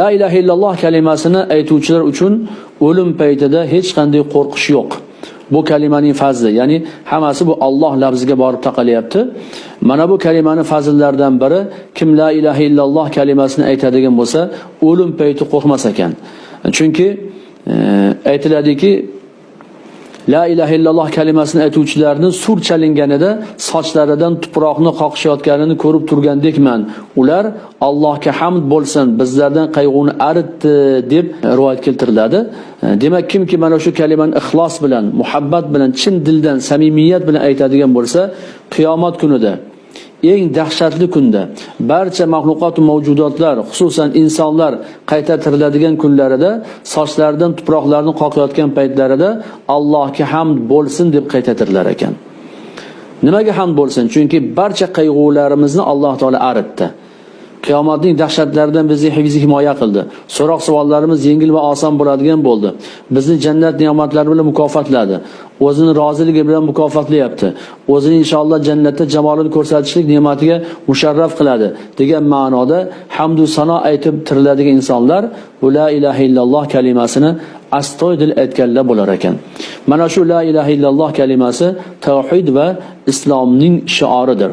La ilaha illalloh kalimasini aytuvchilar uchun o'lim paytida hech qanday qo'rqish yo'q. Bu kalimaning fazli, ya'ni hammasi bu Alloh lafziga borib taqalyapti. Mana bu kalimani fazillaridan biri, kim la ilaha illalloh kalimasini aytadigan bo'lsa, o'lim payti qo'rqmas ekan. Chunki aytiladiki, la ilaha illalloh kalimasini aytuvchilarni sur chalinganida sochlaridan tuproqni qoqishayotganini ko'rib turgandekman. Ular Allohga hamd bo'lsin, bizlardan qayg'uni aritdi deb rivoyat keltiriladi. Demak, kimki mana shu kalimani ixlos bilan, muhabbat bilan, chin dildan, samimiyat bilan aytadigan bo'lsa, qiyomat kunida, eng dahshatli kunda, barcha maxluqot va mavjudotlar, xususan insonlar qayta tiriladigan kunlarida sochlaridan tuproqlarni qoqayotgan paytlarida Allohga hamd bo'lsin deb qayta tirilar ekan. Nimaga hamd bo'lsin? Chunki barcha qayg'ularimizni Alloh taolo aritdi. Qiyomatning dahshatlaridan bizni himoya qildi. So'roq savollarimiz yengil va oson bo'ladigan bo'ldi. Bizni jannat ne'matlari bilan mukofotladi. O'zini roziligi bilan mukofotlayapti. O'zini inshaalloh jannatda jamolini ko'rsatishlik ne'matiga musharraf qiladi degan ma'noda hamd va sano aytib tiriladigan insonlar bu la ilaha illalloh kalimasini astoydil aytganlar bo'lar ekan. Mana shu la ilaha illalloh kalimasi tavhid va islomning shioridir.